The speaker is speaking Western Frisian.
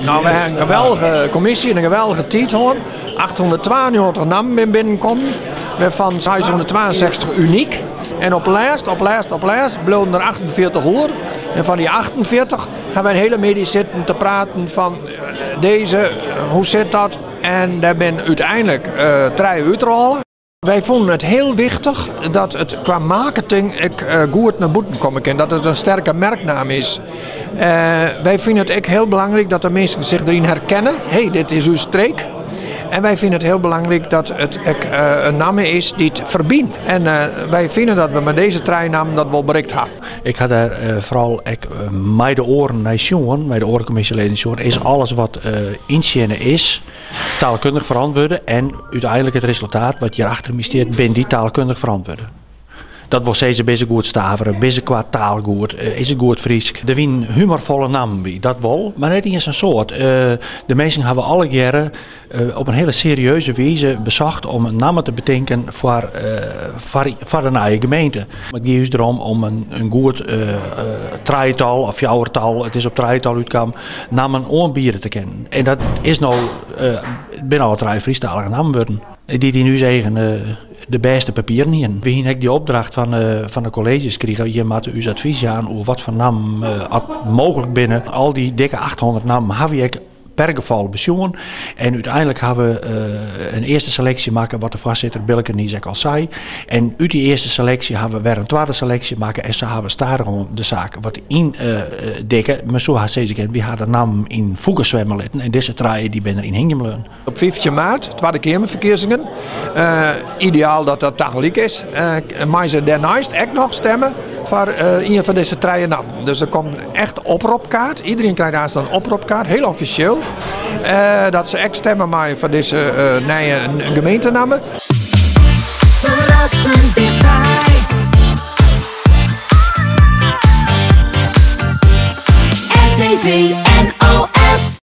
Nou, we hawwe in geweldige kommisje en in geweldige tiid hân. 892 nammen binne binnenkommen, wêrfan 662 unyk. En op lêst, op lêst, op lêst bleaunen der 48 oer. En fan dy 48 hawwe wy in hiele middei sitten te praten fan dizze, hoe sit dat? En dêr binne úteinlik trije útrôle. Wy fûnen it hiel wichtich dat it kwa marketing ek goed nei bûten komme kin, dat it in sterke merknaam is. Wy fine it ek hiel belangryk dat de minsken sich deryn herkenne, hé, dit is ús streek. En wy fine it hiel belangryk dat it ek in namme is dy't ferbynt. En wy fine dat we mei dizze trije nammen dat wol berikt ha. Ik ha dêr foaral ek mei de oaren nei sjoen, mei de oare kommisjeleden sjoen, is alles wat yntsjinne is taalkundich ferantwurde en úteinlik it resultaat wat hjir achter my stiet, bin dy taalkundich ferantwurde. Dat wol sizze, binne se goed stavere, binne se kwa taal goed, is it goed Frysk. Der wienen humorfolle nammen by, dat wol, mar net iens in soad. De minsken hawwe allegearre op in hiele serieuze wize besocht om in namme te betinken foar, foar de nije gemeente. It gie ús derom om in goed trijetal of fjouwertal, it is op trijetal útkaam, nammen oanbiede te kinnen. En dat is no, it binne alle trije Frysktalige nammen wurden, dy't yn ús eagen de bêste papieren hienen. We hienen ek dy opdracht fan de kolleezjes krigen, jim moatte ús advys jaan oer wat foar nammen mooglik binne. Al dy dikke 800 nammen hawwe wy ek per gefal besjoen. En úteinlik hawwe we in earste seleksje makke, wat de foarsitter Bilker niis ek al sei. En út dy earste seleksje hawwe we wer in twadde seleksje makke en sa hawwe we stadichoan de saak wat yndikke. Men soe hast sizze kinne, wy hawwe de nammen yn fûke swimme litten en dizze trije dy binne der yn hingjen bleaun. Op 15 maart, Twadde Keamerferkiezingen. Ideaal dat dat tagelyk is. Meie se dêrneist ek noch stemme foar ien fan dizze trije nammen. Dus der komt echt opropkaart. Iedereen krijt aanst in opropkaart, hiel offisjeel. Dat se ek stemme meie foar dizze nije gemeentenamme. Ferrassend tichtby. RTV.